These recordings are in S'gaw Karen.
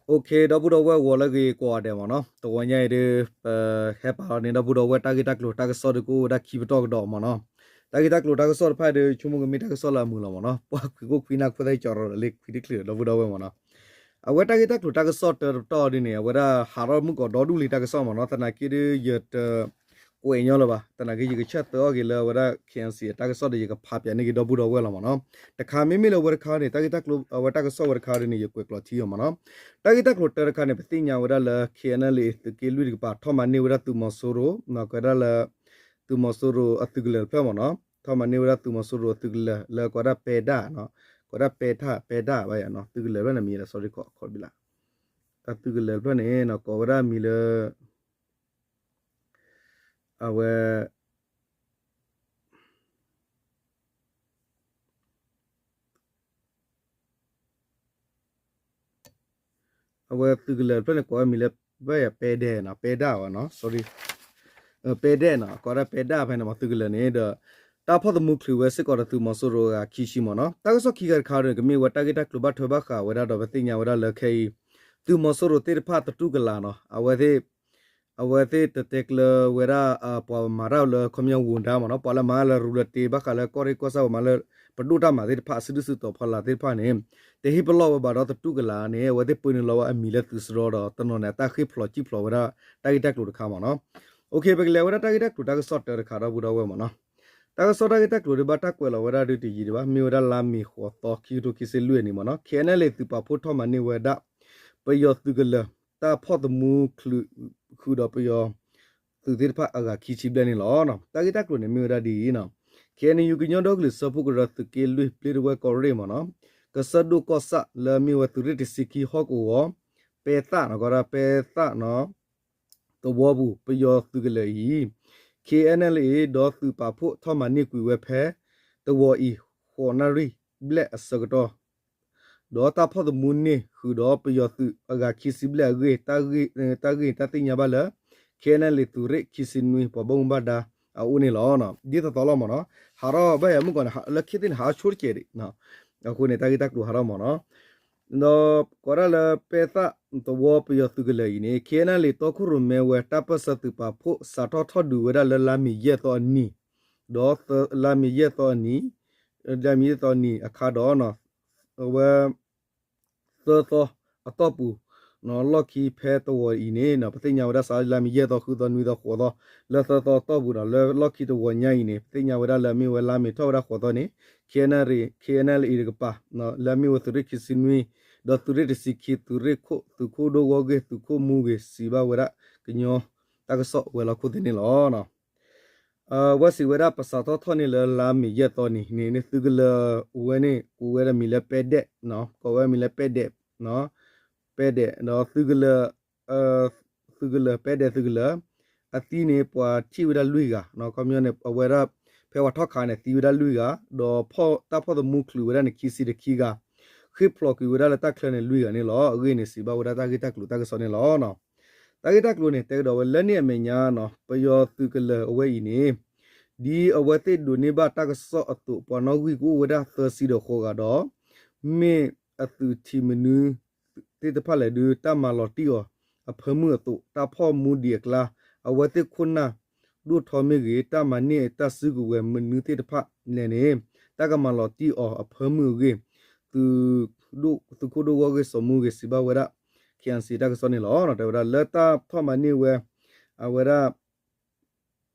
OK, ဒီပုၢ်ဒီဝဲၢ်ဂီၤလၢဂ့ၤကိးဂၤဒဲးမ့ၢ်နီၤ, တဂီၤညါအံၤဒီး ပဟဲပာ်လီၤန့ၢ်ဒီပုၢ်ဒီဝဲၢ်တၢ်ဂ့ၢ်တၢ်ကျိၤတၢ်ကစီၣ်ဒုးကအိၣ်ဝဲဒၣ်ခံပတီၢ်ကဒီးမ့ၢ်နီၤ. တၢ်ဂ့ၢ်တၢ်ကျိၤတၢ်ကစီၣ်တဖၣ်ဒီး ဆိကမိၣ်ကမ့ၢ်တၢ်ကစီၣ်လၢအမုာ်လီၤမ့ၢ်နီၤ, ပှၤခွံခိၣ်ခွံနၢ်ခိၣ်သၣ်ကၠီရီၤဒီးလၢခွံတချုးဒီပုၢ်ဒီဝဲၢ်မ့ၢ်နီၤ. အဝဲတၢ်ဂ့ၢ်တၢ်ကျိၤတၢ်ကစီၣ်တၢတပတီၢ်ဒ်န့ၣ် အဝဲဒၣ်ဟးထီၣ်မုၢ်ကီးဒီဒူၣ်လံတၢ်ကစီၣ်မ့ၢ်နီၤ, သနာ်က့ဒီးယတ ကွဲးညီလၢၤဘၣ်, သနာ်က့ယကဆၢသၢအီၣ်က့ၤလၢအဝဲဒၣ် K N C အတၢ်ကစီၣ်ဒီးယကဖးပၠးန့ၢ်က့ၤဒီပုၢ်ဒီဝဲၢ်လီၤမ့ၢ်နီၤ. တခါမ့မ့ၢ်လၢအဝဲတခါန့ၣ် တၢ်ဂ့ၢ်တၢ်ကျိၤ အဝဲတၢ်ကစီၣ်ဝဲတခါဒ်န့ၣ် ယကွဲးကျိးထံအီၤမ့ၢ်နီၤ. တၢ်ဂ့ၢ်တၢ်ကျိၤတၢတခါန့ၣ် ပသ့ၣ်ညါဝဲဒၣ်လၢ K N L A သုးက့လွံၢ်တကပၤ ထီၣ်မၤန့ၢ်ဝဲဒၣ်သုးမီၤစိရိၤ ကွဲးဒၣ်လၢ သုးမီၤစိရိၤအသုးကလၢၤတဖျၢၣ်မ့ၢ်နီၤ, ထီၣ်မၤန့ၢ်ဝဲဒၣ်သုးမီၤစိရိၤအသုးကလၢၤလၢကွဲးဒၣ်ပဲဒၣ်နီၤ, ကွဲးဒၣ်ပဲထၣ်ပဲဒၣ်ဘၣ်ယၤနီၤ, သုးကလၢၤတဖျၢၣ်န့ၣ် မံၤလၢ sorry ခီခီဘံလး, အသုးကလၢၤတဖျၢၣ်န့ၣ်နီၤ ကိးဝဲဒၣ်မံၤလၢ အဝဲ အဝဲသုးကလၢၤတဖျၢၣ်န့ၣ် ကိးဝဲမံၤလၢ ဘၣ်ယၤပဲဒဲးနီၤ, ပဲဒၣ်ဘၣ်နီၤ, sorry, ပဲဒဲးနီၤ, ကိးဒၣ်ပဲဒၣ်ဖဲန့ၣ်မ့ၢ်သုးကလၢၤန့ၣ်ဒီး တၢ်ဖီၣ်သမူချုးဝဲစ့ၢ်ကီးဒီးသုးမီၤစိရိၤအဂၤခံဆံမ့ၢ်နီၤ. တၢ်ကစီၣ်ခံဂၤတခါဒီး ကမ့ၢ်ဝဲတၢ်ဂ့ၢ်တၢ်ကျိၤဘၣ်ထွဲဘၣ်ဃးဝဲဒၣ်ဒီး ပသ့ၣ်ညါဝဲဒၣ်လၢခဲအံၤ သုးမီၤစိရိၤသ့ၣ်တဖၣ်သတူၢ်ကလာ်နီၤ, အဝဲသ့ၣ် အဝဲသ့ၣ်တတဲကျၢၤဝဲဒၣ် ပှၤမၤတၢ်လၢခီပညီဝူၤဒါမ့ၢ်နီၤ, ပှၤလၢမၤလၢရူလၢတ့ဘၣ်ဃးလၢကီၢ်ရ့ၣ်ကီၢ်ဆၣ် ပှၤမၤလၢ ပဒိၣ်တၢ်မၤသ့ၣ်တဖၣ် အစုဒုၣ်စုတီၤဖီလာ်သ့ၣ်တဖၣ်န့ၣ် တဟ့ၣ်ပလီၢ်ဝဲဘၣ်ဒီးသတူၢ်ကလာ်န့ၣ် အဝဲသ့ၣ်ပၢနုာ်လီၤဝဲအမံၤလၢသုးစရီဒီး တနီၤန့ၣ် အတၢ်ဃ့ၢ်ဖျိးစံၣ်ဖျိးဝဲဒၣ် တၢ်ဂ့ၢ်တၢ်ကျိၤတခါမ့ၢ်နီၤ. OK, ပကလဲၤဝဲဒၣ်တၢ်ဂ့ၢ်တၢ်ကျိၤတၢ်ကစီၣ်တၢတခါဒီပုၢ်ဒီဝဲၢ်မ့ၢ်နီၤ. တၢ်ကစီၣ်တၢ်ဂ့ၢ်တၢ်ကျိၤဒ်ဘၣ်တၢ်ကွဲးလီၤဝဲဒၣ်ဒ်တယံာ်ဒံးဘၣ်, မ့ၢ်ဝဲဒၣ်လါမ့ၤဃိးသီ ခံကထိခံဆံလွံၢ်အနံၤမ့ၢ်နီၤ, K N L A သုးပာ်ဖှိၣ်ထီၣ်မၤန့ၢ်ဝဲဒၣ် ပယီၤသုးကလၢၤ တၢ်ဖီၣ်သမူချုးဃုာ်ဒီးပယီၤသုးသ့ၣ်တဖၣ်အဂၤခံဆံဘျဲၣ်န့ၣ်လီၤ. တၢ်ဂ့ၢ်တၢ်ကျိၤန့ၣ်မ့ၢ်ဝဲဒၣ်ဒ်အံၤနီၤ, K N U ကညီဒီကလုာ်စၢဖှိၣ်ကရၢသုးက့လွံၢ် ပျ့တဝဲၢ်ကီၢ်ရ့ၣ်မ့ၢ်နီၤ, ကစၢၢ်ဒိၣ်ကီၢ်ဆၣ်လၢအမ့ၢ်ဝဲသုးရ့ၣ်တဆံခံဟီၣ်ကဝီၤ ပဲသၣ်နီၤ, ကီးဒၣ်ပဲသၣ်နီၤ သဝီပူၤ ပယီၤသုးကလၢၤအံၤ K N L A ဒီးသုးပာ်ဖှိၣ်ထီၣ်မၤန့ၢ်ကွံာ်ဝဲဖဲ တဝီၤအံၤ ဃိးနၣ်ရံၣ်ဘျဲၣ်အဆၢကတီၢ် ဒီးတၢ်ဖီၣ်သမူန့ၢ်ဃုာ်ဒီးပယီၤသုးအဂၤခံဆံဘျဲၣ်အဂ့ၢ်, တၢ်ဂ့ၢ်တၢ်သ့ၣ်ညါဘၣ်လၢ K N L A သုးရ့ၣ်ခံဆံနွံ ပှၤဘၣ်မူဘၣ်ဒါအအိၣ်န့ၣ်လီၤ. ဒ်သိးသိးလီၤမ့ၢ်နီၤ, ဟးထီၣ်ဘၣ်ယၤမုၢ်ကီၢ်န့ၣ် လၢခံသ့ၣ်န့ၣ် ဟးထီၣ်ဆိတကဲးဒံး, အဃိန့ၣ် တၢ်ဂ့ၢ်တၢ်ကျိၤဟးထီၣ်မ့ၢ်နီၤ ဒီးကိးဒၣ်လၢပဲသၣ်သဝီပယီၤသုးကလၢၤအံၤန့ၣ် K N L A တီခိၣ်ရိၣ်မဲဝဲတၢ်ပၢၢ်ဆၢသုးပာ်ဖှိၣ် စးထီၣ်ထီၣ်ဒုးဝဲဒၣ်လၢလါမ့ၤယဲၢ်သီအနံၤ, ဒီးလါမ့ၤယဲၢ်သီအနံၤ, လါမ့ၤယဲၢ်သီအနံၤအခါဒီး အဝဲ သၢသီအတီၢ်ပူၤ လီၢ်ခံဖဲတဝီၤအံၤန့ၣ် ပသ့ၣ်ညါဝဲဒၣ်စးလၢလါမ့ၤယဲၢ်သီ ဃုသီ နွံသီ ဃိးသီ လၢသၢသီအတီၢ်ပူၤဒီး လၢလီၢ်ခံတဝီၤညါအံၤန့ၣ် ပသ့ၣ်ညါဝဲဒၣ်လၢအမ့ၢ်ဝဲလါမ့ၤထီၣ်ဝဲဒၣ်ဃိးသီန့ၣ် K N L A, K N L A တကပၤ လၢအမ့ၢ်ဝဲသုးရ့ၣ်ခံဆံနွံ ဒီးသုးရ့ၣ်တဆံခံ သုးရ့ၣ်ခိၣ် သုးခိၣ်ဒိၣ်ဂီၢ်ဂ့ၢ် သုးခိၣ်မူဂ့ၢ် စံးဘၣ်ဝဲဒၣ်ကညီတၢ်ကစီၣ်ဝဲၤလီၢ်ခိၣ်သ့ၣ်န့ၣ်လီၤ. အဝဲစံးဝဲဒၣ် ပစးထီၣ်ထီၣ်န့ၢ်လၢလါမ့ၤယဲၢ်သီနံၤန့ၣ် သုးကလၢၤဝဲန့ၣ် ကိးဝဲဒၣ်မံၤလၢပဲဒဲး, ကိးဝဲမံၤလၢပဲဒဲး, ပဲဒဲး ဒီးသုးကလၢၤ သုးကလၢၤ ပဲဒဲးသုးကလၢၤ အသံန့ၣ် ပှၤထံၣ်ဝဲဒၣ်လွံၢ်ဂၤ, ခီပညီန့ၣ် အဝဲဒၣ် ဖဲပှၤထီၣ်ခးန့ၣ် သံဝဲဒၣ်လွံၢ်ဂၤ, ဒီးတၢ်ဖီၣ်သမူချုးဝဲဒၣ်န့ၣ် ခံဆံတခံဂၤ, ဃ့ၢ်ဖျိးကွံာ်ဝဲဒၣ်လၢတၢ်ချၢန့ၣ်လွံၢ်ဂၤန့ၣ်လီၤ. အဂ့ၢ်န့ၣ် စံးဘၣ်ဝဲဒၣ်တၢ်ဂ့ၢ်တၢ်ကျိၤတၢ်ကစီၣ်န့ၣ်လီၤ. တၢ်ဂ့ၢ်တၢ်ကျိၤန့ၣ် တဲကဒီးဝဲလၢန့ၣ်အမဲာ်ညါနီၤ ပယီၤသုးကလၢၤအဝဲအံၤန့ၣ် ဒ်အဝဲသ့ၣ်ဒိးန့ၢ်ဘၣ်တၢ်ကစီၣ်အသိး ပှၤနီၣ်ဂံၢ်ကအိၣ်ဝဲဒၣ်သၢဆံဒီးဃိးဂၤဒီး မ့ၢ်အသုးထံးမနုၤသ့ၣ်တဖၣ်လဲၣ်ဒုး တၢ်မၤလီၤတံၢ်အီၤအဖၢမုၢ်အသိး တၢ်ဖီၣ်မူဒံးအကျါ အဝဲသ့ၣ်ခိၣ်နၢ်ဒိၣ်ထီမ့ၢ်ဂ့ၤ တၢ်မၤန့ၢ်တၢ်စုကဝဲၤမနုၤသ့ၣ်တဖၣ်လဲၣ်န့ၣ် တၢ်ကမၤလီၤတံၢ်အီၤအဖၢမုၢ်အဂ့ၢ် သုးခိၣ်ဒိၣ်ဂီၢ်ဂ့ၢ်စီၤမူဂ့ၤ စံးဘၣ်ဝဲဒၣ် K N C တၢ်ကစီၣ်န့ၣ်လီၤ. တဲဝဲဒၣ်လၢတၢ်ထီၣ်မၤန့ၢ်ဝဲ အဝဲဒၣ်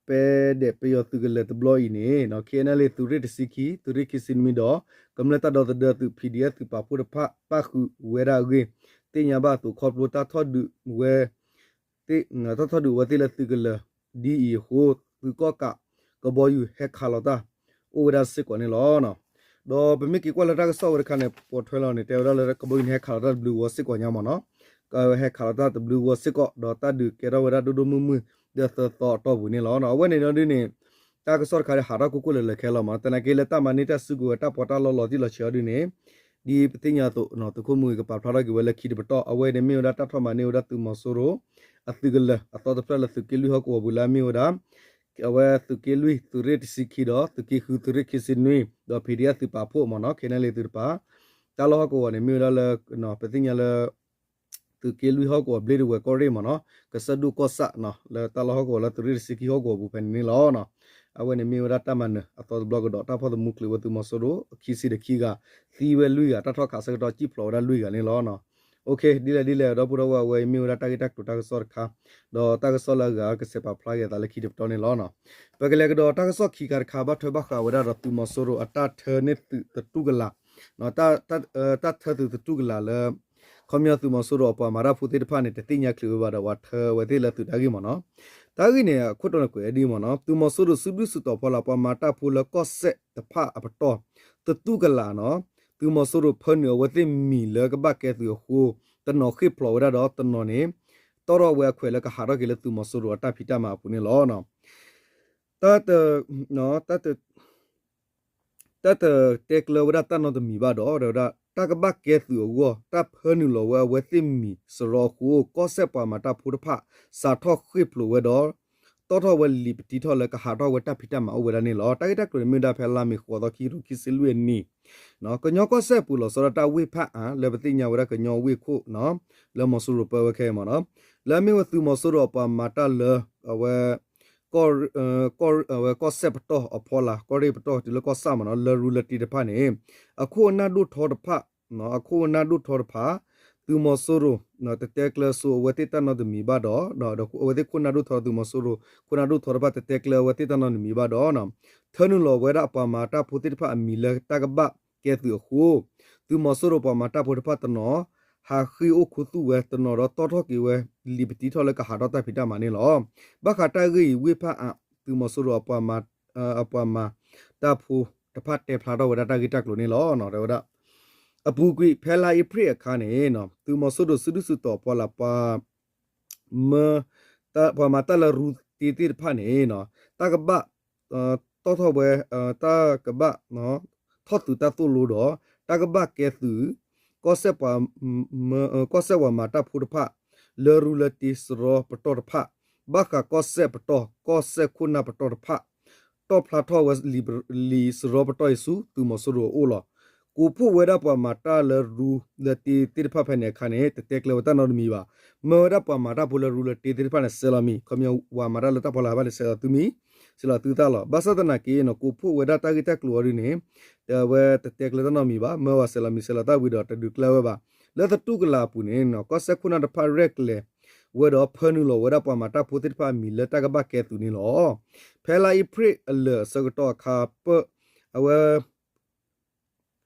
ပဲဒဲးပယီၤသုးကလၢၤတဘျီအံၤန့ၣ် K N L A သုးရ့ၣ်တဆံခံ သုးရ့ၣ်ခံဆံနွံဒီး ကမျၢၢ်တၢ်ဒီသဒၢသုး P D F သုးပာ်ဖှိၣ်တဖၣ် ပၣ်ဃုာ်ဝဲဒၣ်အဂ့ၢ် သ့ၣ်ညါဘၣ်အသိး ခီဖျိတၢ်ထီၣ်ဒုးဝဲ တၢ်ထီၣ်ဒုးဝဲသ့ၣ်လၢသုးကလၢၤ ဒ်အံၤအဃိ သုးကီၣ်ကးကဘီယူၤဟဲခးလီၤတၢ် အိၣ်ဝဲဒၣ်စ့ၢ်ကီးန့ၣ်လီၤ. ဒီးပမ့ၢ်က့ၤကွၢ်လၢတၢ်ကစီၣ်ဝဲတခါန့ၣ် ပိာ်ထွဲလီၤန့ၣ် တဲဝဲဒၣ်လၢကဘီယူၤန့ၣ် ဟဲခးလီၤတၢ်တဘျုးဂီၤစ့ၢ်ကီးညါမ့ၢ်နီၤ, ကဟဲခးလီၤတၢ်တဘျုးဂီၤစ့ၢ်ကီး ဒီးတၢ်ဒုးကဲထီၣ်ဝဲဒၣ်ဒိၣ်ဒိၣ်မုၢ်မုၢ် လၢသၢသီအတီၢ်ပူၤန့ၣ်လီၤ. အဝဲန့ၣ်ဒီးဒ်န့ၣ် တၢ်ကစီၣ်တခါဒီးဟးထီၣ်ကိၢ်ကိၢ်လၢလၢခဲလီၤမ့ၢ်နီၤ, သနာ်က့လၢတၢ်မၤန့ၢ်တၢ်စုကဝဲၤတၢ်ပီးတၢ်လီလီၤတံၢ်လီၤဆဲးအီၤဒ်န့ၣ် ဒ်ပသ့ၣ်ညါအသိး သုးခိၣ်မူဂ့ၤကပာ်ဖျါထီၣ်က့ၤဝဲလၢခံတပတီၢ် အဝဲန့ၣ်မ့ၢ်ဝဲဒၣ်တၢ်ထီၣ်မၤန့ၢ်ဝဲဒၣ်သုးမီၤစိရိၤ အသုးကလၢၤအသီတဖျၢၣ်လၢသုးက့လွံၢ်ဟီၣ်ကဝီၤပူၤလၢအမ့ၢ်ဝဲဒၣ် အဝဲသုးက့လွံၢ် သုးရ့ၣ်တဆံခံဒီး သုးက့ဃု သုးရ့ၣ်ခံဆံနွံ ဒီး P D F သုးပာ်ဖှိၣ်မ့ၢ်နီၤ K N L A သုးတပၤ တၢ်လီၢ်ဟီၣ်ကဝီၤန့ၣ် မ့ၢ်ဝဲဒၣ်လၢ ပသ့ၣ်ညါလၢ သုးက့လွံၢ်ဟီၣ်ကဝီၤ ဘျ့ဒဝဲၢ်ကီၢ်ရ့ၣ်မ့ၢ်နီၤ ကစၢၢ်ဒိၣ်ကီၢ်ဆၣ်နီၤ လၢတၢ်လီၢ်ဟီၣ်ကဝီၤလၢသုးရ့ၣ်တဆံခံဟီၣ်ကဝီၤပူၤဖဲန့ၣ်န့ၣ်လီၤ. အဝဲန့ၣ်မ့ၢ်ဝဲဒၣ်တၢ်မၤနၢၤအသီတဘျီကဒီး တၢ်ဖီၣ်သမူချုးဝဲသုးမီၤစိရိၤ ခံဆံတခံဂၤ သံဝဲလွံၢ်ဂၤ တၢ်ထီၣ်ခးဆၢကတီၢ် စံၣ်ဖျိးဝဲဒၣ်လွံၢ်ဂၤန့ၣ်လီၤ. ဒ်လဲၣ်ဒ်လဲၣ် ဒီပုၢ်ဒီဝဲၢ် အဝဲအံၤမ့ၢ်ဝဲဒၣ်တၢ်ဂ့ၢ်တၢ်ကျိၤတၢ်ကစီၣ်တခါ ဒီးတၢ်ကစီၣ်လၢအဂၤကစဲးပာ်ဖျါက့ၤအသးလၢခံတပတီၢ်န့ၣ်လီၤ. ပကလဲၤကဒီးတၢ်ကစီၣ်ခံခါတခါ ဘၣ်ထွဲဘၣ်ဃးဝဲဒၣ်ဒီးသုးမီၤစိရိၤအတၢ်ထၢန့ၢ်သုးသတူၢ်ကလာ် တၢ်ထၢသုးသတူၢ်ကလာ်လၢ ခီပညီသုးမီၤစိရိၤအပှၤမၤတၢ်ဖိသ့ၣ်တဖၣ်န့ၣ် တသ့ၣ်ညါချုးဝဲဘၣ်ဒီး ပှၤထၢဝဲသ့ၣ်လၢသုးတၢ်ဂ့ၢ်မ့ၢ်နီၤ. တၢ်ဂ့ၢ်န့ၣ် အခိၣ်တီန့ၣ်ကွဲးဒ်အံၤမ့ၢ်နီၤ သုးမီၤစိရိၤစုဒုၣ်စုတီၤဖီလာ် ပှၤမၤတၢ်ဖိလၢကီၢ်စဲၣ်တဖၣ်အပတီၢ် သတူၢ်ကလာ်နီၤ သုးမီၤစိရိၤဖၢနုာ်အဝဲသ့ၣ်မံၤလၢကဘၣ်ကဲသုးအဃိ တနီၤဃ့ၢ်ဖျိးဝဲဒၣ်ဒီးတနီၤန့ၣ် တီၣ်ထီၣ်ဝဲအခွဲးလၢကဟးထီၣ်က့ၤလၢသုးမီၤစိရိၤအတၢ်ဖံးတၢ်မၤအပူၤန့ၣ်လီၤ. တၢ်တ တၢ်တတဲကျၢၤဝဲဒၣ်တၢ်နီတမံၤဘၣ်ဒီး တဲဝဲဒၣ် တၢ်ကဘၣ်ကဲသုးအဂီၢ် တၢ်ဖၢနုာ်လီၤဝဲအဝဲသ့ၣ်မံၤစရီအဃိ ကီၢ်စဲၣ်ပှၤမၤတၢ်ဖိတဖၣ် စးထီၣ်ဃ့ၢ်ဖျိးဝဲဒီး တီၣ်ထီၣ်ဝဲလံာ်ပတံထီၣ်လၢကဟးထီၣ်ဝဲတၢ်ဖံးတၢ်မၤအိၣ်ဝဲဒၣ်န့ၣ်လီၤ. တၢ်ဂ့ၢ်တၢ်ကျိၤန့ၣ်မ့ၢ်ဝဲဒၣ်ဖဲလါမ့ၤဃိးသီ ခံကထိခံဆံလွံၢ်အနံၣ် ကညီကီၢ်စဲၣ်ပူၤလီၤဆီဒၣ်တၢ်ဝ့ၢ်ဖးအါ လၢပသ့ၣ်ညါဝဲဒၣ်ကညီဝ့ၢ်ခိၣ် လၢမီၤစိရိၤပၢဝဲခဲအံၤမ့ၢ်နီၤ လၢအမ့ၢ်ဝဲသုးမီၤစိရိၤအပှၤမၤတၢ်လၢ အဝဲ ကီၢ် အဝဲကီၢ်စဲၣ်ပတီၢ်အဖီလာ် ကီၢ်ရ့ၣ်ပတီၢ်တုၤလၢကီၢ်ဆၣ်မ့ၢ်နီၤ လၢရူလၢတ့တဖၣ်န့ၣ် အခိၣ်အနၢ်ဒိၣ်ထီတဖၣ် အခိၣ်အနၢ်ဒိၣ်ထီတဖၣ် သုးမီၤစိရိၤ တတဲကျၢၤဆိအဝဲသ့ၣ်တၢ်နီတမံၤဘၣ်ဒီး အဝဲသ့ၣ်ခိၣ်နၢ်ဒိၣ်ထီသုးမီၤစိရိၤ ခိၣ်နၢ်ဒိၣ်ထီတဖၣ် တတဲကျၢၤအဝဲသ့ၣ်တၢ်နီတမံၤဘၣ်ဒီး ထၢနုာ်လီၤဝဲဒၣ်အပှၤမၤတၢ်ဖိသ့ၣ်တဖၣ်အမံၤလၢတၢ်ကဘၣ်ကဲသုးအဃိ သုးမီၤစိရိၤပှၤမၤတၢ်ဖိတဖၣ်တနီၤ ဟးဃ့ၢ်အိၣ်ခူသူၣ်ဝဲတနီၤဒီး တီၣ်ထီၣ်က့ၤဝဲလံာ်ပတံထီၣ်လၢကဟးထီၣ်တၢ်ဖံးတၢ်မၤန့ၣ်လီၤ. ဘၣ်ဃးတၢ်ဂ့ၢ်အံၤ ဝ့ၢ်ဖးအါ သုးမီၤစိရိၤအပှၤမၤ အပှၤမၤတၢ်ဖိတဖၣ်တဲဖျါထီၣ်ဝဲဒၣ်တၢ်ဂ့ၢ်တၢ်ကျိၤန့ၣ်လီၤ. တဲဝဲဒၣ် အပူၤကွံာ် ဖဲလါအ့ဖြ့ၣ်အခါန့ၣ် သုးမီၤစိရိၤစုဒုၣ်စုတီၤဖီလာ်ပှၤ မၢ ပှၤမၤတၢ်လၢရူတ့သ့ၣ်တဖၣ်န့ၣ် တၢ်ကဘၣ် တီၣ်ထီၣ်ဝဲ တၢ်ကဘၣ် ထီၣ်သုးတၢ်သိၣ်လိဒီး တၢ်ကဘၣ်ကဲသုး ကီၢ်စဲၣ်ပှၤ ကီၢ်စဲၣ်ပှၤမၤတၢ်ဖိတဖၣ် လၢရူလၢတ့စရီပတီၢ်တဖၣ် ဘၣ်ဃးကီၢ်စဲၣ်ပတီၢ် ကီၢ်စဲၣ်ခိၣ်နၢ်ပတီၢ်တဖၣ် တီၣ်ဖျါထီၣ်ဝဲလံာ်စရီပတီၢ်အံၤဆူသုးမီၤစိရိၤအအိၣ်လီၤ. ကိးဖှိၣ်ဝဲဒၣ်ပှၤမၤတၢ်လၢရူလၢတ့သ့ၣ်တဖၣ်ဖဲန့ၣ်အခါန့ၣ် တတဲကျၢၤဝဲတၢ်နီတမံၤဘၣ်. မၢဝဲဒၣ်ပှၤမၤတၢ်ဖိလၢရူလၢတ့သ့ၣ်တဖၣ်န့ၣ် ဆဲးလီၤမံၤ ခီပညီပှၤမၤတၢ်လၢတၢ်ဖီလာ်တဖၣ်န့ၣ် ဆဲးလီၤသုမံၤ ဆဲးလီၤသုသၣ်လီၤ. ဘၣ်ဆၣ်သနာ်က့ ကိးဖှိၣ်ဝဲဒၣ်တၢ်ဂ့ၢ်တၢ်ကျိၤအီၤဒ်န့ၣ် အဝဲတတဲကျၢၤတၢ်နီတမံၤဘၣ်. မၢဝဲဆဲးလီၤမံၤဆဲးလီၤသၣ်ဝံၤဒီးတဒုးကျၢၤဝဲဘၣ်. လၢသတူၢ်ကလာ်အပူၤန့ၣ် ကီၢ်စဲၣ်ခိၣ်နၢ်တဖၣ်ရဲၣ်ကျဲၤဝဲဒီးဖၢနုာ်လီၤဝဲဒၣ်ပှၤမၤတၢ်ဖိသ့ၣ်တဖၣ်အမံၤလၢတၢ်ကဘၣ်ကဲသုးန့ၣ်လီၤ. ဖဲလါအ့ဖြ့ၣ်အလၢာ်အဆၢကတီၢ်အခါ ပ အဝဲ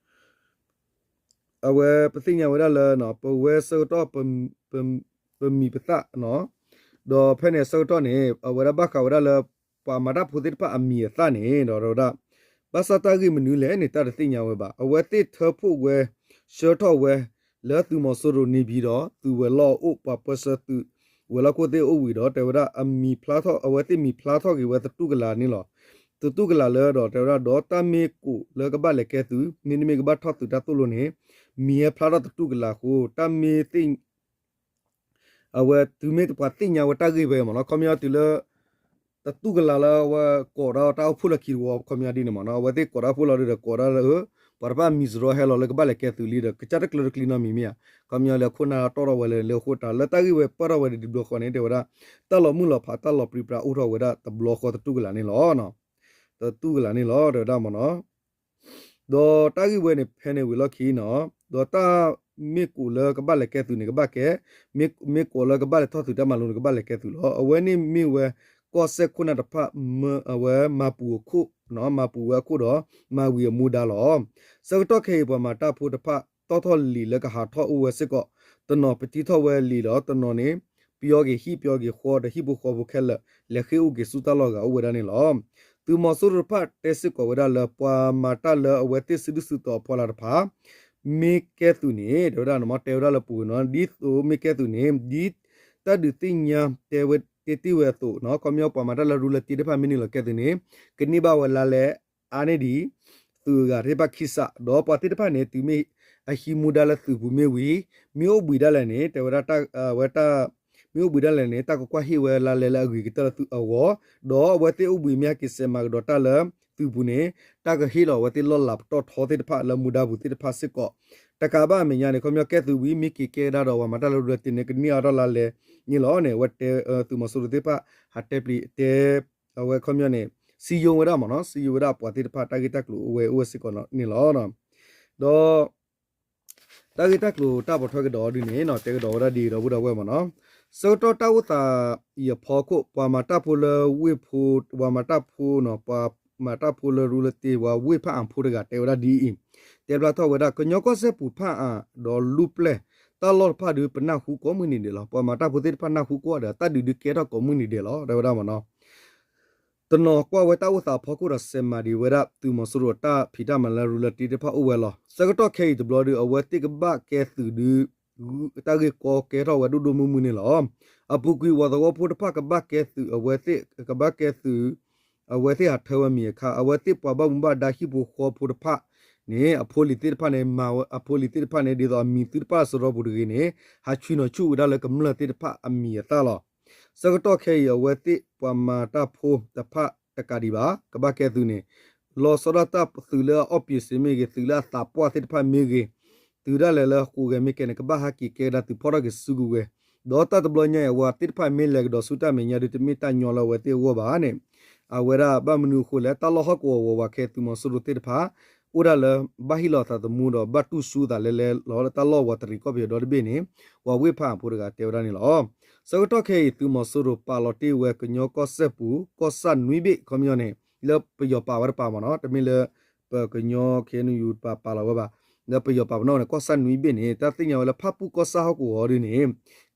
အဝဲပသ့ၣ်ညါဝဲဒၣ်လၢ ပဝဲဆၢကတီၢ် ပမံၤပသၣ် ဒီးဖဲန့ၣ်အဆၢကတီၢ်န့ၣ် အဝဲဒၣ်ဘၣ်ဃးဝဲဒၣ်လၢ ပှၤမၤတၢ်ဖိသ့ၣ်တဖၣ်အမံၤအသၣ်န့ၣ် ဒီးဝဲဒၣ် ဘၣ်ဆၣ်တၢ်ဂ့ၢ်မနုၤလဲၣ်န့ၣ် တၢ်တသ့ၣ်ညါဝဲဘၣ်. အဝဲသ့ၣ်ထၢဖှိၣ်ဝဲ ဆှၢထီၣ်ဝဲ လၢသုးမီၤစိရိၤန့ၣ်ပၠံဒီး သုးဝဲၤလီၢ်အအိၣ် ပှၤပၢဆှၢသုးဝဲၤလီၢ်ခိၣ်သ့ၣ်အိၣ်ဝံၤဒီး တဲဝဲဒၣ်အမံၤဖျါထီၣ် အဝဲသ့ၣ်မံၤဖျါထီၣ်က့ၤဝဲသတူၢ်ကလာ်န့ၣ်လီၤ. သတူၢ်ကလာ်လၢဒီး တဲဝဲဒၣ်ဒီးတၢ်မ့ၢ်ကိးလၢကဘၣ်လဲၤကဲသုး မ့တမ့ၢ်ကဘၣ်ထီၣ်သုးတၢ်သိၣ်လိန့ၣ် မံၤဟဲဖျါထီၣ်သတူၢ်ကလာ်အဃိ တၢ်မ့ၢ်သ့ၣ် အဝဲတုၤမ့ၢ်ပှၤသ့ၣ်ညါဝဲတၢ်ဂ့ၢ်ဝဲမ့ၢ်နီၤ ခီပညီတုၤလၢ တတူၢ်ကလာ်လၢအဝဲကိးဒီးတၢ်အိၣ်ဖှိၣ်လၢခံတဝီ ခီပညီဒ်န့ၣ်မ့ၢ်နီၤ အဝဲသ့ၣ်ကိးတၢ်အိၣ်ဖှိၣ်လီၤဒီး ကိးဒၣ်လၢ ပှၤတဖၣ်မံၤစရီဟဲလီၤလၢကဘၣ်လဲၤကဲသုးလံဒီး ကစၢ်တကျၢၤတကျံၤနီတမံၤမ့ၢ်ဧါ ခီပညီလၢခိၣ်နၢ်တီၣ်ထီၣ်ဝဲလၢလၢအဃိတၢ် လၢတၢ်ဂ့ၢ်ဝဲပၢၢ်ထီၣ်ဝဲဒၣ်တဘျီဃီန့ၣ် တဲဝဲဒၣ် တၢ်လီၤမုၢ်လီၤဖး တၢ်လီၤပြံပြါအိၣ်ထီၣ်ဝဲဒၣ်တဘျီဃီသတူၢ်ကလာ်န့ၣ်လီၤ. သတူၢ်ကလာ်န့ၣ်လီၤ တဲဝဲဒၣ်မ့ၢ်နီၤ ဒီးတၢ်ဂ့ၢ်ဝဲန့ၣ်ဖဲန့ၣ်ဝံၤလီၢ်ခံနီၤ ဒီးတၢ်မ့ၢ်ကိးလၢကဘၣ်လဲၤကဲသုးန့ၣ် ကဘၣ်ကဲ, မ့ၢ်ကိးလၢကဘၣ်လဲၤထီၣ်သုးတၢ်မၤလိန့ၣ် ကဘၣ်လဲၤကဲသုးလီၤ. အဝဲန့ၣ်မ့ၢ်ဝဲ ကီၢ်စဲၣ်ခိၣ်နၢ်တဖၣ် အဝဲမၤပူၤအခိၣ်, မၤပူၤဝဲအခိၣ်ဒီး မၤဝံၤအမူဒါလီၤ. ဆၢကတီၢ်ခဲအံၤ ပှၤမၤတၢ်ဖိတဖၣ် တီၣ်ထီၣ်လံာ်လၢကဟးထီၣ်အိၣ်ဝဲစ့ၢ်ကီး, တနီၤပတံထီၣ်ဝဲလံာ်ဒီး တနီၤန့ၣ် ပယီၤက့ၤဟံၣ် ပယီၤက့ၤဃီဒီး ဟံၣ်ဖိဃီဖိခဲလၢာ် လဲၤဃ့ၢ်အိၣ်က့ၤဆူတၢ်လီၢ်ဂၤအိၣ်ဝဲဒၣ်န့ၣ်လီၤ. သုးမီၤစိရိၤတဖၣ်တဲစ့ၢ်ကီးဝဲဒၣ်လၢ ပှၤမၤတၢ်လၢအဝဲသ့ၣ်စုဒုၣ်စုတီၤအဖီလာ်တဖၣ် မ့ၢ်ကဲသုးန့ၣ် တဲဝဲဒၣ် တဲဝဲဒၣ်လၢပူၤကွံာ်နီၤ ဒ်သိးမ့ၢ်ကဲသုးန့ၣ် ဒ်တၢ်ဒုးသ့ၣ်ညါတဲဝဲတ့ၢ်တ့ၢ်ဝဲအသိးနီၤ ခီပညီပှၤမၤတၢ်လၢရူလၢတ့တဖၣ်မ့ၢ်နုာ်လီၤကဲသုးန့ၣ် ကန့ၢ်ဘၣ်ဝဲလါလဲအါန့ၢ်ဒံး သုးအဂၤသ့ၣ်တဖၣ်ခံစး ဒီးပှၤသ့ၣ်တဖၣ်န့ၣ် တုၤမ့ၢ်အဟံးမူဒါလၢသုးပူၤမ့ၢ်ဝံၤ မ့ၢ်အိၣ်ဘှံးဒၣ်လဲာ်န့ၣ် တဲဝဲဒၣ် ဝဲတၢ် မ့ၢ်အိၣ်ဘှံးဒၣ်လဲာ်န့ၣ် တၢ်ကကွၢ်ဟ့ၣ်ဝဲလါလဲလၢအဂ့ၤကတၢၢ်လၢသုးအဂီၢ်, ဒီးအဝဲသ့ၣ်အိၣ်ဘှံးမ့ၢ်ဟဲက့ၤစဲးမၤကဒီးတၢ်လၢသုးပူၤန့ၣ် တၢ်ကဟ့ၣ်လီၤအဝဲသ့ၣ်လီၢ်လၤပတီၢ်ထီသ့ၣ်တဖၣ်လၢမူဒါပူၤသ့ၣ်တဖၣ်စ့ၢ်ကီး တကးဘၣ်အမဲာ်ညါန့ၣ် ခီပညီကဲသုးဝံၤ မ့ၢ်က့ၤကဲကဒါဒီးပှၤမၤတၢ်လၢရူလၢတ့န့ၣ် ကန့ၢ်အါထီၣ်လါလဲၣ်န့ၣ်လီၤန့ၣ် အဝဲတဲ သုးမီၤစိရိၤသ့ၣ်တဖၣ် ဟးတဲပျံၤတဲ အဝဲခီပညီန့ၣ် စံယိဝဲဒၣ်မ့ၢ်နီၤ စံယိဝဲဒၣ်ပှၤသ့ၣ်တဖၣ် တၢ်ဂ့ၢ်တၢ်ကျိၤအိၣ်ဝဲအိၣ်ဝဲစ့ၢ်ကီးန့ၣ်လီၤ. ဒီး တၢ်ဂ့ၢ်တၢ်ကျိၤတၢ်ပိာ်ထွဲကဒီးအီၤဒ်န့ၣ်နီၤ တဲကဒီးဝဲဒၣ်ဒ်အံၤ ဒီပုၢ်ဒီဝဲၢ်မ့ၢ်နီၤ, ဆၢကတီၢ်တၢ်အိၣ်သးအံၤအဖီခိၣ် ပှၤမၤတၢ်ဖိလၢဝ့ၢ်ဖိ ပှၤမၤတၢ်ဖိနီၤ ပှၤမၤတၢ်ဖိလၢရူလၢတ့ ပှၤဝ့ၢ်ဖးအါဖိတဂၤတဲဝဲဒၣ်ဒ်အံၤ, တဲဖျါထီၣ်ဝဲဒၣ်ကညီကီၢ်စဲၣ်ပူၤဖးအါ ဒီးလူၢ်ပျဲၢ် တၢ်လီၢ်တဖၣ်ဒုးပနၢ်ဟူကိးမုၢ်နံၤဒဲးလီၤ. ပှၤမၤတၢ်ဖိသ့ၣ်တဖၣ်နၢ်ဟူကိးဂၤဒဲး တၢ်ဒုးဒုးကဲထီၣ်ကိးမုၢ်နံၤဒဲးလီၤ တဲဝဲဒၣ်မ့ၢ်နီၤ. တနီၤကွၢ်ဝဲတၢ်အိၣ်သးအဖီခိၣ်ဒီး စဲးမၤဒံးဝဲဒၣ်သုးမီၤစိရိၤတၢ်ဖံးတၢ်မၤလၢရူလၢတ့တဖၣ်အိၣ်ဝဲလီၤ. ဆၢကတီၢ်ခဲအံၤတဘျီဒီး အဝဲသ့ၣ်ကဘၣ်ကဲသုးဒုး တၢ်ဂ့ၢ်ကီကဲထီၣ်ဝဲဒိၣ်ဒိၣ်မုၢ်မုၢ်န့ၣ်လီၤ. အပူၤကွံာ်ဝၤသဝီဖိတဖၣ်ကဘၣ်ကဲသုး အဝဲသ့ၣ်ကဘၣ်ကဲသုး အဝဲသ့ၣ်ဟးထၢဝဲမံၤအခါ အဝဲသ့ၣ်ပှၤဘၣ်မူဘၣ်ဒါဟံၣ်ဖိဃီဖိတဖၣ်န့ၣ် အဖိလံၤသ့ၣ်တဖၣ်န့ၣ် မၤဝဲအဖိလံၤသ့ၣ်တဖၣ်န့ၣ် ဒ်သိးအမံၤသုတဖၣ်စရီပူၤတဂ့ၤန့ၣ် ဟးဆှံနီၤဆူၣ်ဝဲဒၣ်လၢကမျၢၢ်သ့ၣ်တဖၣ်အမံၤအသၣ်လီၤ. ဆၢကတီၢ်ခဲအံၤ အဝဲသ့ၣ်ပှၤမၤတၢ်ဖိတဖၣ်တကးဒံးဘၣ် ကဘၣ်ကဲသုးန့ၣ် လီၤဆီဒၣ်တၢ်သုးလၢအအီၣ်ပ့ၤစ့မ့ၢ်ဂ့ၤ သုးလၢအသးပှၢ်သ့ၣ်တဖၣ်မ့ၢ်ဂ့ၤ သုးဒၣ်လဲာ်လၢဃိးဂဲၤမ့ၢ်ကဲန့ၣ် ကဘၣ်ဟးက့ၤကဲကဒါသုးဖီၣ်ထီၣ်က့ၤစုကဝဲၤ ဒီးတၢ်တဘျီညါအံၤ အဝဲသ့ၣ်တဖၣ်မ့ၢ်လဲၤကဒီးဆူတၢ်မဲာ်ညါဒုး တမ့ၢ်တၢ်ညီလၢအဝဲသ့ၣ်အဂီၢ်ဘၣ်န့ၣ် အဝဲဒၣ်ဘၣ်မနုၤအဃိလဲၣ် တၢ်လီၢ်ဟီၣ်ကဝီၤဝဲၤဝးခဲအံၤ သုးမီၤစိရိၤသ့ၣ်တဖၣ် အိၣ်ဒၣ်လၢ ဘၣ်ဟ့ၣ်လီၤသးသမူဒီး ဘၣ်တူၢ်ဆူသးလဲၤလဲၤလီၤလၢတၢ်လီၢ်ဝးတရံးကီၢ်ပယီၤဒီတဘ့ၣ်န့ၣ် ပှၤဝ့ၢ်ဖးအါဖိတဂၤတဲဝဲဒၣ်န့ၣ်လီၤ. ဆၢကတီၢ်ခဲအံၤ သုးမီၤစိရိၤပာ်လီၤတ့ၢ်ဝဲကညီကီၢ်စဲၣ်ပူၤ ကီၢ်ဆၣ်နွံဘ့ၣ် ခီပညီန့ၣ် လၢပယီၤပာ်ဝဲတပၤမ့ၢ်နီၤ တမ့ၢ်လၢ ပကညီ ခ့ၣ်အဲၣ်ယူၣ် တပၤပာ်လီၤဝဲဘၣ် လၢပယီၤပာ်ပနီၣ်န့ၣ် ကီၢ်ဆၣ်နွံဘ့ၣ်န့ၣ် တၢ်သ့ၣ်ညါဝဲလၢဖၣ်ပူၣ်ကီၢ်ဆၣ်ဟီၣ်ကဝီၤဒ်န့ၣ်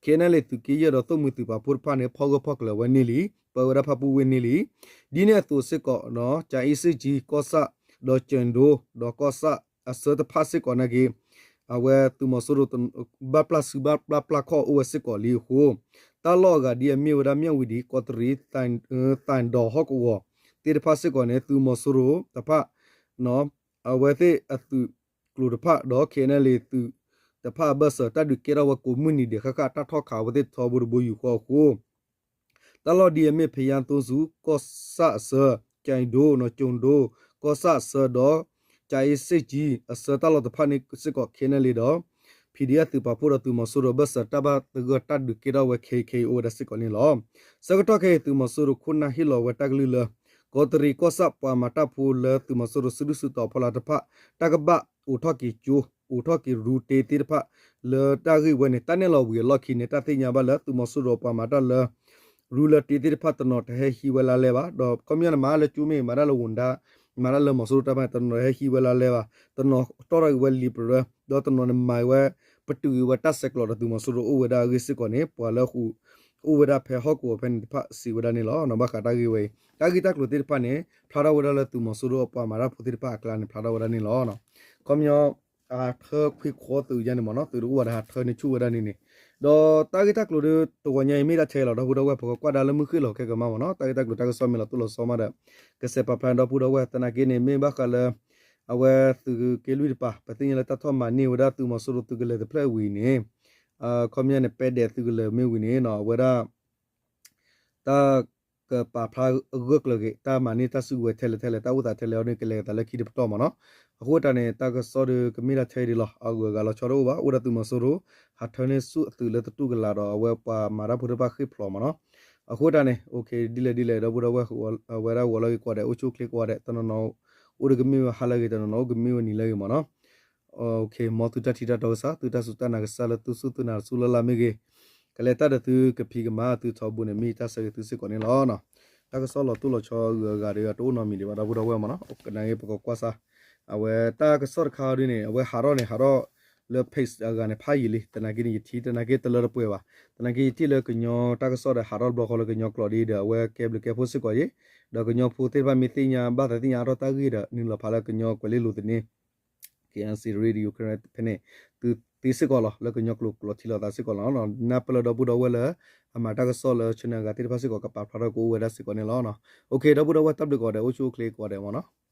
ခ့ၣ်အဲၣ်ယူၣ် သုးက့ယဲၢ်ဒီးသိၣ်မှံၤသုးပာ်ဖှိၣ်တဖၣ်န့ၣ် ဖီၣ်ဂၢၢ်ဖီၣ်ကျၢၤဝဲန့ၢ်လံ ပၢဝဲဒၣ်ဖၣ်ပူၣ်ဝ့ၢ်န့ၢ်လံ ဒ်န့ၣ်အသိးစ့ၢ်ကီး ကၠၤအ့စ့ၣ်ကၠံ ကီၢ်ဆၣ် ဒီးကၠဲၣ်ဒိ ဒီးကီၢ်ဆၣ်အဆၢတဖၣ်စ့ၢ်ကီးနာ်က့ အဝဲသုးမီၤစိရိၤ ဘၣ်ပျၢ်စုဘၣ်ပျၢ်ပျၢ်ခီၣ်အိၣ်ဝဲစ့ၢ်ကီးလံအဃိ တၢ်လီၢ်အဂၤဒ်အမ့ၢ်ဝဲဒၣ် မၠၣ်ဝံၤဒံး ကီးတရံး သၣ်ဒိးဟီၣ်ကဝီၤသ့ၣ်တဖၣ်စ့ၢ်ကီးန့ၣ် သုးမီၤစိရိၤတဖၣ် အဝဲသ့ၣ်အသုးကျိၤတဖၣ်ဒီး ခ့ၣ်အဲၣ်ယူၣ် သုးတဖၣ်အဘၢၣ်စၢၤ တၢ်ဒုးကဲထီၣ်ဝဲကိးမုၢ်နံၤဒဲး ဃၣ်ဃၣ်တၢ်ထီၣ်ခးဝဲသ့ၣ်ထီဘိတဘိယူၢ်ဃီအဃိ တၢ်လီၢ်ဒ်အမ့ၢ် ဖယါသိဆူ ကီၢ်ဆၣ်အဆၢ, ကၠဲၣ်ဒိ နီၢ်ကၠိၣ်ဒိ ကီၢ်ဆၣ်အဆၢဒီး ကၠၤအ့စ့ၣ်ကၠံ အဆၢတၢ်လီၢ်တဖၣ်န့ၣ်စ့ၢ်ကီး ခ့ၣ်အဲၣ်ယူၣ် ဒီး ဖံၣ်ဒံၣ်အသုးပာ်ဖှိၣ်ဒီးသုးမီၤစိရိၤအဘၢၣ်စၢၤ တၢ်ဘၣ်သဂၢၢ်တၢ်ဒုးကဲထီၣ်ဝဲခဲအံၤခဲအံၤအိၣ်ဝဲဒၣ်စ့ၢ်ကီးန့ၣ်လီၤ. ဆၢကတီၢ်ခဲအံၤ သုးမီၤစိရိၤခိၣ်နၢ်ဟ့ၣ်လီၤဝဲတၢ်ကလုၢ်လၢ ကီးတရံးကီၢ်ဆၣ်ပှၤမၤတၢ်ဖိလၢသုးမီၤစိရိၤစုဒုၣ်စုတီၤအဖီလာ်တဖၣ် တၢ်ကဘၣ်အိးထီၣ်က့ၤကၠိ အိးထီၣ်က့ၤရူတ့သ့ၣ်တဖၣ် လၢတၢ်ဂ့ၢ်ဝဲန့ၣ် တၢ်နဲၣ်လီၤဝံၤအလီၢ်ခံန့ၣ် တၢ်သ့ၣ်ညါဘၣ်လၢသုးမီၤစိရိၤပှၤမၤတၢ်လၢ ရူလၢတ့သ့ၣ်တဖၣ်တနီၤတဟဲဟံးဝဲလါလဲဘၣ် ဒီးခီပညီန့ၣ် မၤလၢကၠိမ့ၢ်ဂ့ၤ မၤတၢ်လၢဝူၤဒါ မၤတၢ်လၢမီၤစိရိၤတၢ်ဖဲန့ၣ် တနီၤတဟဲဟံးဝဲလါလဲဘၣ် တနီၤတီၣ်ထီၣ်က့ၤဝဲလံာ်ပရၢ ဒီးတနီၤန့ၣ်မၤဝဲ ပတုာ်က့ၤဝဲတၢ်ဆဲးကျိးဒီးသုးမီၤစိရိၤအိၣ်ဝဲဒၣ်အဂ့ၢ်စ့ၢ်ကီးန့ၣ် ပှၤလၢဃိ အိၣ်ဝဲဒၣ်ဖဲဟီၣ်ကဝီၤဖဲန့ၣ်တဖၣ်စံးဝဲဒၣ်န့ၣ်လီၤ. ဘၣ်ဃးတၢ်ဂ့ၢ်ဝဲအံၤ တၢ်ဂ့ၢ်တၢ်ကျိၤသ့ၣ်တဖၣ်န့ၣ် ဖျါထီၣ်ဝဲဒၣ်လၢသုးမီၤစိရိၤအပှၤမၤတၢ်ဖိသ့ၣ်တဖၣ်အကျါန့ၣ် ဖျါထီၣ်ဝဲဒၣ်န့ၣ်လီၤ. ခီပညီ အဟးထၢခွံခွီသုးယါန့ၣ်မ့ၢ်နီၤ သုးတအိၣ်ဝဲဒီးဟးထၢန့ၢ်ဆူၣ်ဝဲဒၣ်န့ၣ်န့ၣ် ဒီးတၢ်ဂ့ၢ်တၢ်ကျိၤဒ်တဂီၤညါအံၤမ့ၢ်တၢ်ထဲလီၤ ဒီပုၢ်ဒီဝဲၢ် ပကကွၢ်ဒါလၢမုၢ်ဃ့ၢ်လီၤခဲကမးမ့ၢ်နီၤ တၢ်ဂ့ၢ်တၢ်ကျိၤတၢ်ကစီၣ်မ့ၢ်လီၤတိၢ်လီၤဆီမးဒီး ကစဲးပာ်ဖျါဒီပုၢ်ဒီဝဲၢ် သနာ်က့န့ၣ် မ့ၢ်ဘၣ်ဃးလၢ အဝဲသုးက့လွံၢ်တပၤ ပသ့ၣ်ညါလၢတၢ်ထီၣ်မၤန့ၢ်ဝဲဒၣ်သုးမီၤစိရိၤသုးကလၢၤတဖျၢၣ်ဝံၤန့ၣ် ခီပညီန့ၣ် ပဲဒဲးသုးကလၢၤမ့ၢ်ဝံၤန့ၣ်နီၤ အဝဲဒၣ် တၢ်ကပာ်ဖျါဂၢၢ်ကျၢၤက့ၤ တၢ်မၤန့ၢ်တၢ်စုကဝဲၤထဲလဲၣ်ထဲလဲၣ် တၢ်အိၣ်သးထဲလဲၣ်အီၤန့ၣ် ကလဲၤသးလၢခံတပတီၢ်မ့ၢ်နီၤ. အဃိတၢ်န့ၣ် တၢ်ကစီၣ်ဒီးကမ့ၢ်ဒၣ်ထဲအံၤဒ်လီၤ အဂုၤအဂၤလီၤဆီတအိၣ်ဘၣ် အိၣ်ဒၣ်သုးမီၤစိရိၤ ဟးထၢန့ၢ်ဆူၣ်အသုးလၢတတူၢ်ကလာ်ဒီး အဝဲပှၤမၤတၢ်ဖိတဖၣ်ဃ့ၢ်ဖျိးမ့ၢ်နီၤ. အဃိတၢ်န့ၣ် ဒ်လဲၣ်ဒ်လဲၣ် ဒီပုၢ်ဒီဝဲၢ် အဝဲဒၣ်ဂီၤလၢဂ့ၤကိးဂၤဒဲး အိၣ်ဆူၣ်အိၣ်ချ့ကိးဂၤဒဲး တနီၤနီၤ အိၣ်ဒီးကမ့ၢ်ဝဲဟါလၢအဂ့ၤ တနီၤနီၤအိၣ်ကမ့ၢ်ဝဲနံၤလၢအဂ့ၤမ့ၢ်နီၤ. မ်သုတၢ်ထံၣ်တၢ်တီကစၢ် သုတၢ်စူၢ်တၢ်နာ်ကစၢ်လၢသုစူၢ်သုနာ်တစူၢ်လၢ်လၢ်မ့ၢ်ဂ့ၤ, ကလဲၤတၢ်ဒီးသုကဖံးကမၤသုထီဘိန့ၣ် မ့ၢ်တၢ်ဆၢဂ့ၤသုစ့ၢ်ကီးန့ၣ်လီၤ. တၢ်ကစီၣ်လီၤတိၢ်လီၤဆီအဂုၤအဂၤဒီးအတအိၣ်နီတမံၤဒံးဘၣ် ဒီပုၢ်ဒီဝဲၢ်မ့ၢ်နီၤ. ကနၣ်က့ပကကွၢ်စၢ် အဝဲတၢ်ကစီၣ်တခါအံၤဒ်န့ၣ် အဝဲဟးထီၣ်န့ၣ် ဟးထီၣ်လၢ page အဂၤန့ၣ် ဖးယံာ်လံ သနာ်က့န့ၣ် ယထံၣ်သနာ်က့တလၢတပှဲၤဘၣ်. သနာ်က့ယထံၣ်လၢကညီတၢ်ကစီၣ်ဒီး ဟးထီၣ်တဘျီဃီလၢကညီကျိာ်ဒ်ဒီး အဝဲကဲဘျုးကဲဖှိၣ်စ့ၢ်ကီးအံၤ, ဒီးကညီဖိသ့ၣ်တဖၣ်မ့ၢ်သ့ၣ်ညါဘၣ်သးသ့ၣ်ညါအါထီၣ်တၢ်ဂ့ၢ်ဒီး နုာ်လီၤဖးလၢကညီကွဲၤလ့လိၤသန့ KNC Radio ဖဲန့ၣ် သုသ့စ့ၢ်ကီးလီၤ လၢကညီကျိာ်ကျိာ်ထံလီၤသးစ့ၢ်ကီးလီၤ. နၢ်ပၢၢ်လၢဒီပုၢ်ဒီဝဲၢ်လၢ အမၤတၢ်ကစီၣ်လၢ channel အဂၤသ့ၣ်တဖၣ်စ့ၢ်ကီး ကပာ်ဖျါထီၣ်ကအိၣ်ဝဲဒၣ်စ့ၢ်ကီးန့ၣ်လီၤ. ဒီပုၢ်ဒီဝဲၢ် တၢ်ဘျုးကိးဂၤဒဲး အိၣ်ဆူၣ်အိၣ်ချ့ကိးဂၤဒဲးမ့ၢ်နီၤ.